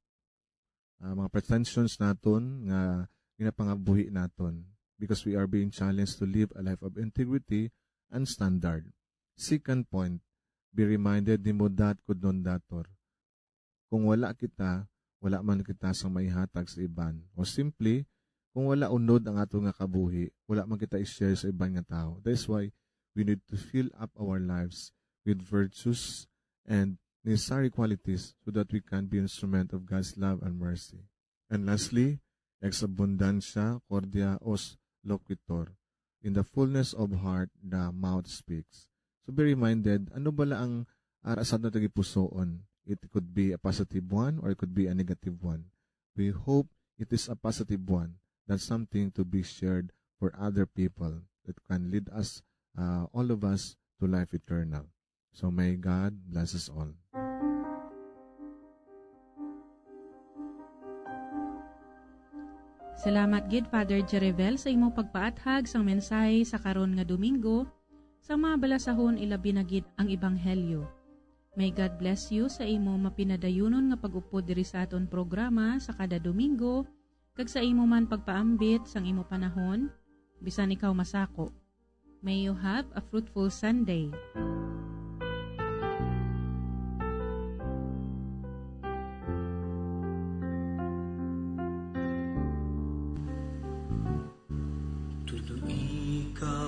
Uh, mga pretensions naton nga ginapangabuhi naton because we are being challenged to live a life of integrity and standard. Second point, be reminded, nemo dat quod non datur. Kung wala kita, wala man kita sang maihatag sa iban. O simply, kung wala unod ang ato nga kabuhi, wala man kita i-share sa iban nga tawo. That is why we need to fill up our lives with virtues and necessary qualities so that we can be instrument of God's love and mercy. And lastly, ex abundancia cordia os loquitur. In the fullness of heart, the mouth speaks. So be reminded, ano bala ang ara sa aton tagipusoon? It could be a positive one or it could be a negative one. We hope it is a positive one. That's something to be shared for other people that can lead us, uh, all of us, to life eternal. So may God bless us all. Salamat gid, Father Jerivel, sa imo pagpaathag sang mensahe sa karon nga Domingo, sa mga balasahon, ilabi na gid ang Ebanghelyo. May God bless you sa imo mapinadayunon nga pag-upod diri sa aton programa sa kada Domingo, kag sa imo man pagpaambit sang imo panahon, bisan ikaw masako. May you have a fruitful Sunday. Tudo ika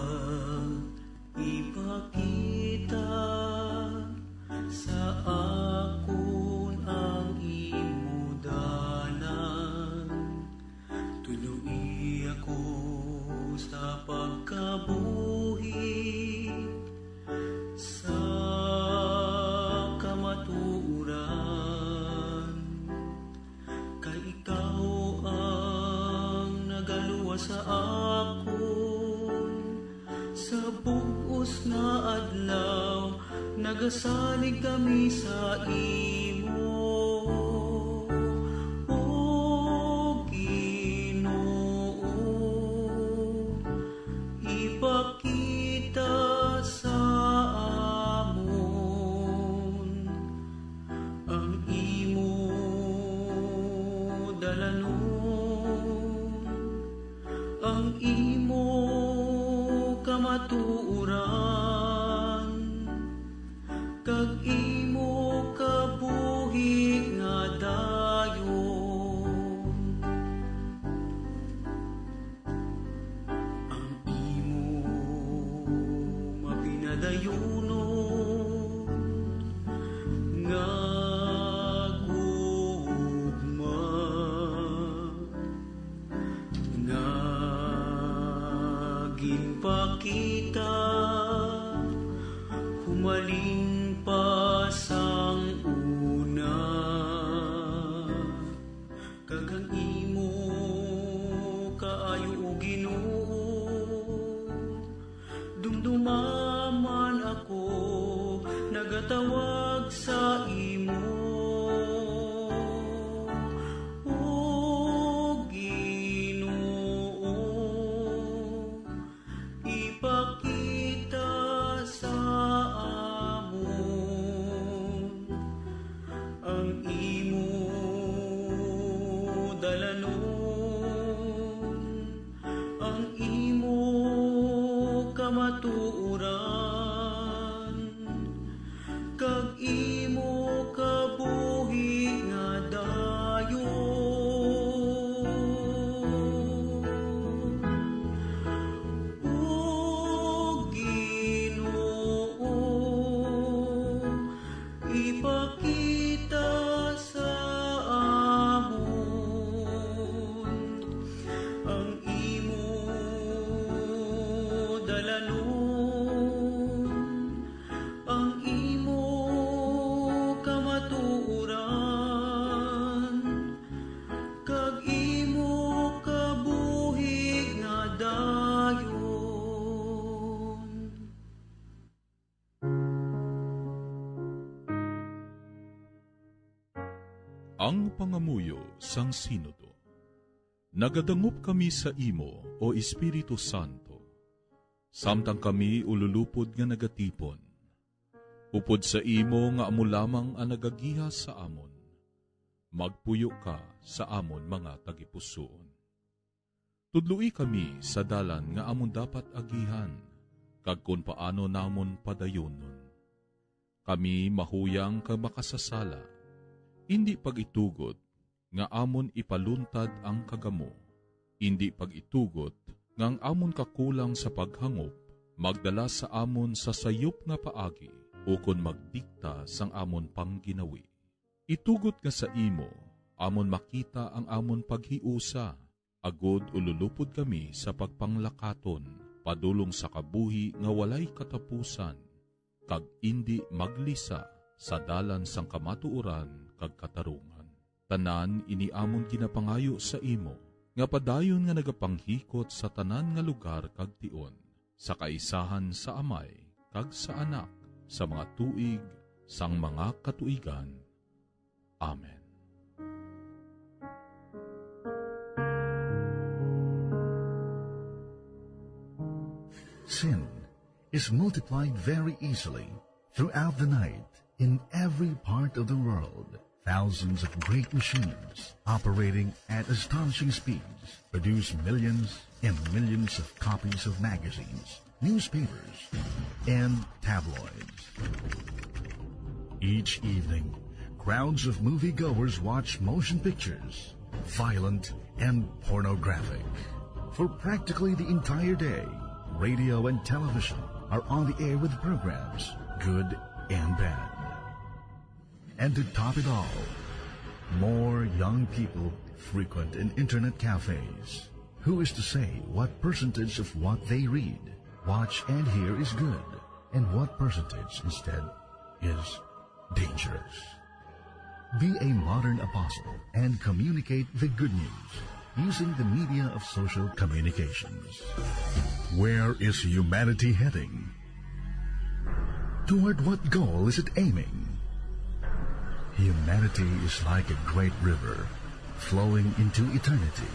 ipakita sa akon ang imo dalan. Tuluyi ako sa pagkabuhi sa kamatuoran, kay ikaw ang nagaluwas sa akon. Sa bug-os nga adlaw, nagasalig kami sa imo, O Ginoo. Ipakita sa amon ang imo dalanon, ang imo kamatuoran, kag imo kabuhi nga dayon. Ang imo mapinadayunon nga gugma nga ginpakita humalin pa sang una. Kag ang imo kaayo, O Ginoo, dumduma man ako nagatawag sa imo. O Ginoo, ipakita sa amon ang imo dalanon, ang imo kamatuoran, kag imo kabuhi nga dayon. O Ginoo, ipakita sa amon ang imo dalanon, ang imo kamatuoran, kag imo kabuhi nga dayon. Ang pangamuyo sang Sinodo. Nagadangop kami sa imo, O Espiritu Santo, samtang kami ululupod nga nagatipon. Upod sa imo nga amo lamang ang nagagiha sa amon, magpuyo ka sa amon mga tagipusoon. Tudloi kami sa dalan nga amon dapat agihan, kag kon paano namon padayonon. Kami mahuyang kag makasasala, indi pag-itugot nga amon ipaluntad ang kagamo, indi pag-itugot nga ang amon kakulang sa paghangop magdala sa amon sa sayop nga paagi ukon magdikta sang amon pangginawi. Itugot nga sa imo amon makita ang amon paghiusa, agod ululupod kami sa pagpanglakaton padulong sa kabuhi nga walay katapusan, kag indi maglisa sa dalan sang kamatuoran kag katarungan. Tanan ini amon ginapangayo sa imo, nga padayon nga nagapanghikot sa tanan nga lugar kag tion, sa kaisahan sa Amay kag sa Anak, sa mga tuig sang mga katuigan. Amen. Sin is multiplied very easily throughout the night in every part of the world. Thousands of great machines operating at astonishing speeds produce millions and millions of copies of magazines, newspapers, and tabloids. Each evening, crowds of moviegoers watch motion pictures, violent and pornographic. For practically the entire day, radio and television are on the air with programs, good and bad. And to top it all, more young people frequent in internet cafes. Who is to say what percentage of what they read, watch, and hear is good, and what percentage instead is dangerous? Be a modern apostle and communicate the good news using the media of social communications. Where is humanity heading? Toward what goal is it aiming? Humanity is like a great river flowing into eternity.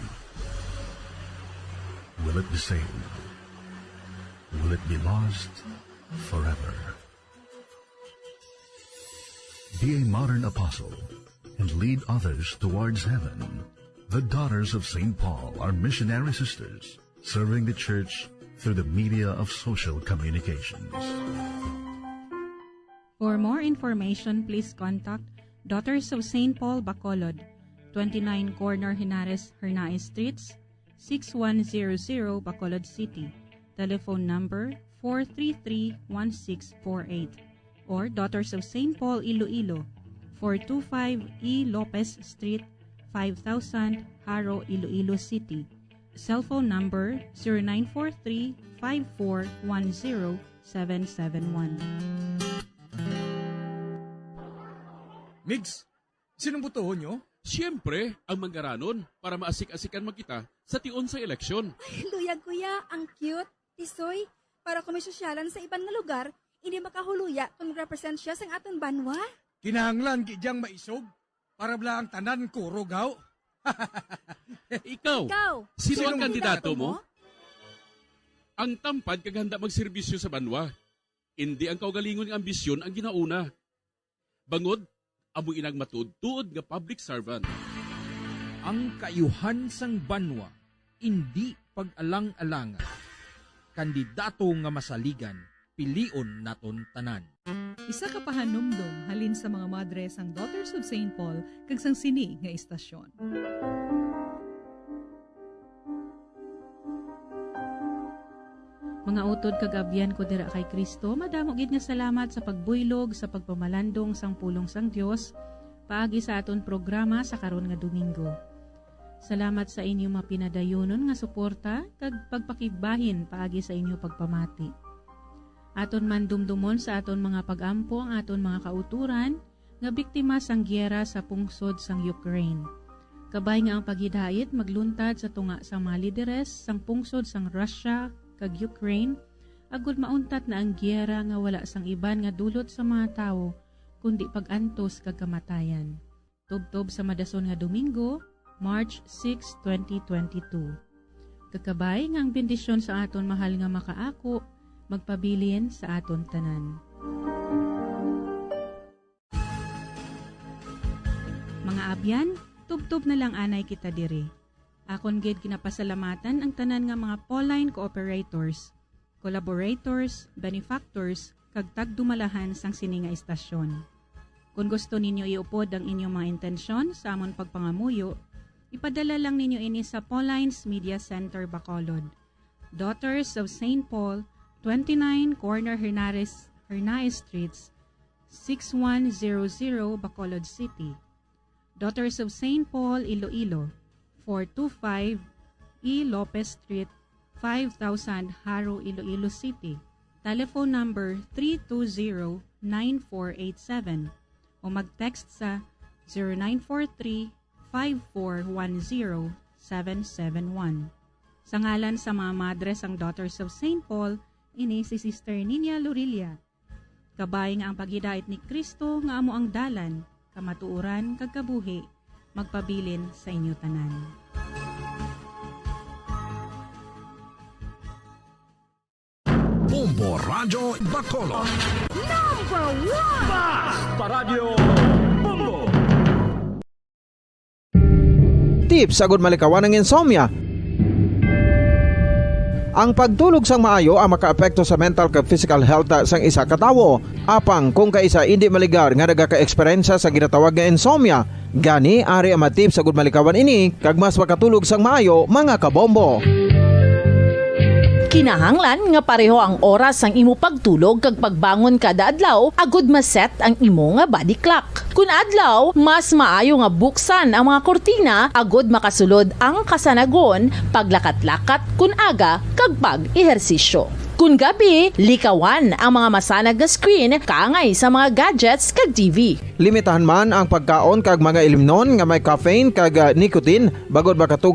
Will it be saved? Will it be lost forever? Be a modern apostle and lead others towards heaven. The Daughters of Saint Paul are missionary sisters serving the church through the media of social communications. For more information, please contact Daughters of Saint Paul Bacolod, twenty-nine Corner Henares Hernaez Streets, six one zero zero, Bacolod City. Telephone number four three three one six four eight. Or Daughters of Saint Paul Iloilo, four two five E Lopez Street, five thousand, Jaro, Iloilo City. Cellphone number zero nine four three five four one zero seven seven one. Migs, sinong botohon nyo? Siyempre, ang Mangaranon, para maasik-asikan man kita sa tion sa eleksyon. Ay, luyag, kuya. Ang cute. Tisoy, para kung may sosyalan sa iban nga lugar, hindi makahuluya kung represent siya sang aton banwa. Kinahanglan gid yang maisog para bala ang tanan kurog, haw. Ikaw, Ikaw, sino ang kandidato mo? Ang tampad kag handa magserbisyo sa banwa. Indi ang kaugalingon nga ambisyon ang ginauna. Bangod, amo inang matuod-tuod nga public servant. Ang kaayuhan sang banwa indi pag-alang-alangan. Kandidato nga masaligan, pilion naton tanan. Isa ka pahanumdom halin sa mga madre sang Daughters of Saint Paul kag sang sini nga istasyon. Mga utod kag abyan ko dira kay Cristo, madamo gid nga salamat sa pagbuylog sa pagpamalandong sang pulong sang Dios paagi sa aton programa sa karon nga Domingo. Salamat sa inyo mapinadayonon nga suporta kag pagpakigbahin paagi sa inyo pagpamati. Aton man dumdumon sa aton mga pag-ampo ang aton mga kautoran nga biktima sang giyera sa pungsod sang Ukraine. Kabay nga ang paghidait magluntad sa tunga sang mga lideres sang pungsod sang Russia kag Ukraine, agud mauntat na ang giyera nga wala sang iban nga dulot sa mga tawo, kundi pag-antos kag kamatayan. Tubtob sa madason nga Domingo, March six, twenty twenty-two. Kakabay nga ang bendisyon sa aton mahal nga makaako magpabilin sa aton tanan. Mga abyan, tubtob na lang anay kita diri. Akon gid ginapasalamatan ang tanan nga mga Pauline cooperators, collaborators, benefactors, kag tagdumalahan sang sini nga istasyon. Kon gusto ninyo iupod ang inyong mga intensyon sa amon pagpangamuyo, ipadala lang ninyo ini sa Pauline's Media Center, Bacolod, Daughters of Saint Paul, twenty-nine Corner Hernares, Hernaez Streets, six one zero zero, Bacolod City. Daughters of Saint Paul, Iloilo, four two five E Lopez Street, five thousand, Jaro, Iloilo City. Telephone number three two zero nine four eight seven o mag-text sa zero nine four three five four one zero seven seven one. Sa ngalan sa mga madre sang Daughters of Saint Paul, ini si Sister Nina Lorilla. Kabay nga ang paghidait ni Cristo nga amo ang dalan, kamatuoran, kag kabuhi, magpabilin sa inyo tanan. Bombo Radyo Bacolod. Number one! Basta Radyo Bombo! Tips agud malikawan ang insomnia. Ang pagtulog sang maayo ang makaapekto sa mental kag physical health sang isa ka tawo. Apang kung kaisa indi maligar nga nagaka-eksperyensya sa ginatawag nga insomnia, gani ari ang mga tips agud malikawan ini kag mas makatulog sang maayo, mga kabombo. Kinahanglan nga pareho ang oras sang imo pagtulog kag pagbangon kada adlaw agud ma-set ang imo nga body clock. Kun adlaw, mas maayo nga buksan ang mga kurtina agud makasulod ang kasanagon, paglakat-lakat kun aga, kag pag-ehersisyo. Kun gabi, likawan ang mga masanag nga screen kaangay sa mga gadgets kag T V. Limitahan man ang pagkaon kag mga ilimnon nga may caffeine kag, ah, nicotine, bangod makatug